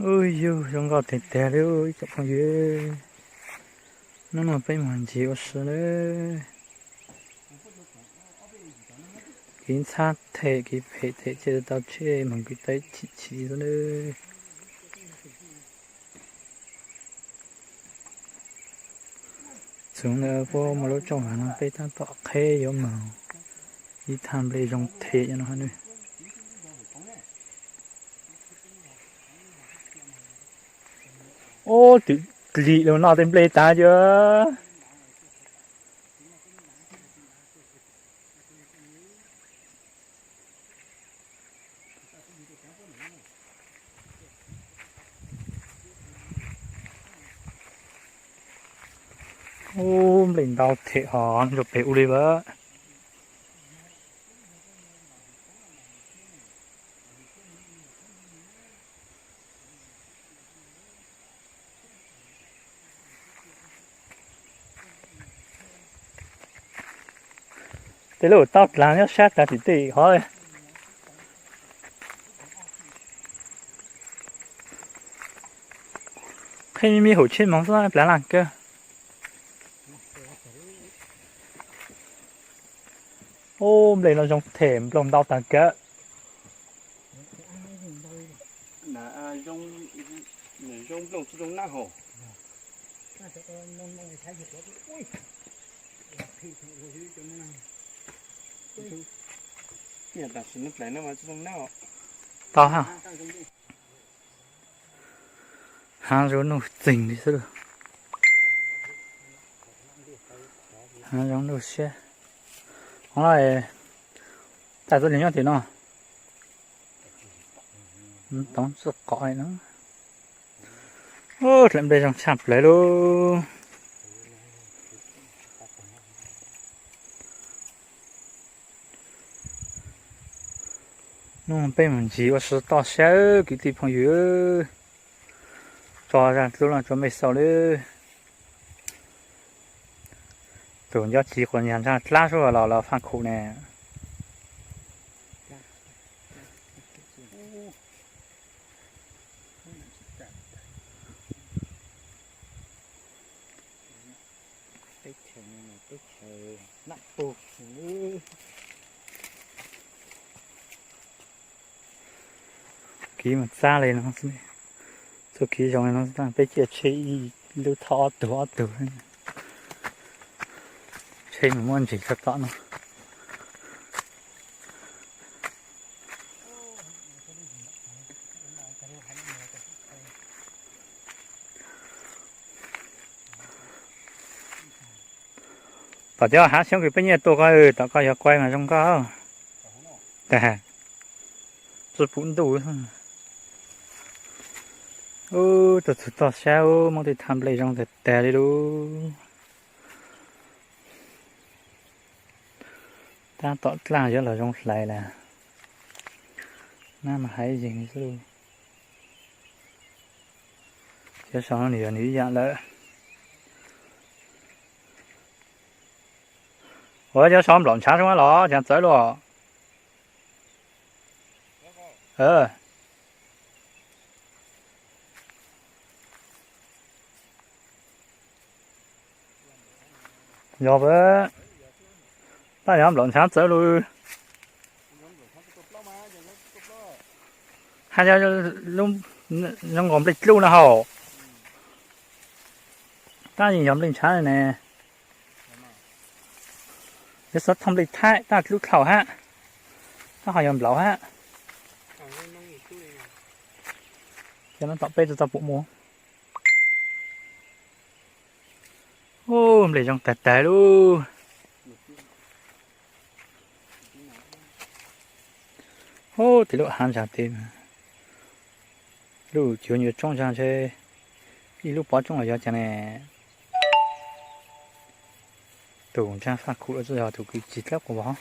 Ub yug, zoo nkauj tiag tiag li ib tsoom phooj ywg. Hnub no peb mus ncig ua si lawm. Kev ntxhab them, kev phem them, cia tau tsheb mus kev taw chim chim xwb lawm. Txog ntawm puab muaj lub rooj hav no peb tab tom qheb yuav moog ib thaj nplej zoo them no hab. Ub, twm dlim lug noj tej nplej tag cuag. Ub, nplej ntau them hov ntsuag peg ub li lawm. Tej lub taub dlaag nyob sab tag tim tej hov. Qheb me me hum tsheb moog xwb, plav laj kawg. Ub, nplej no zoo them, nplooj ntau tag kawg. Tau hab. Haav zoov nuj txeeg li xwb. Haav zoov nuj siab. Hov no, taj txwj li nyob tim no. Toov txwj qom no. Ub, dlaim nplej zoo tshaj plawg lauj. Hnub no peb mus ncig ua si toj siab kwv tij phooj ywg. Tso zaj dlub no rua mej xauj lawm. Tus nco tsis quas nyag ntsag dlaab suab los los faj khum ne. Kev mus txab li no, txuj kev zoo li no, peb ciaj tsheb ib lub thoj ob tug ob tug. Tsheb mus muab ntsis txog tom no. Tom cov haav xyoob kws peb nyiaj tua koj, tom koj yog kuai mas zoo nkauj. Tag, tsi pum ntuj. Ub, tuaj txug toj siab, muaj tej thaj nplej zoo tag tag li lauj. Tab tom dlaaj yuav los zoo hlais lawm. Nab mas haiv yeeg li xwb lauj. Cov saum no nws yog nws ib yaam lawm. Ua cov saum nplaum ntshav zoo los cas txawv luaj. Yog, tab yog nplaum ntshav txawv lug. Hab yog zoo nkaus nplej dlub no hauj. Tab yeej yog nplej ntshav ne. Yog xov thoj nplej thaib tab dlub dlhau hab. Tab ho yog nplaum hab. Cov no tom peb tau tau pum mus. Ub, nplej zoo tag tag lauj. Ub, tej lub haav ntsag tej, lub cuav nyuam roob ntsag ntshe ib lub pov roob los yog cas ne. Tus ntsag faj khum los tsuas yog tus kwv tsis dlawb quas vog.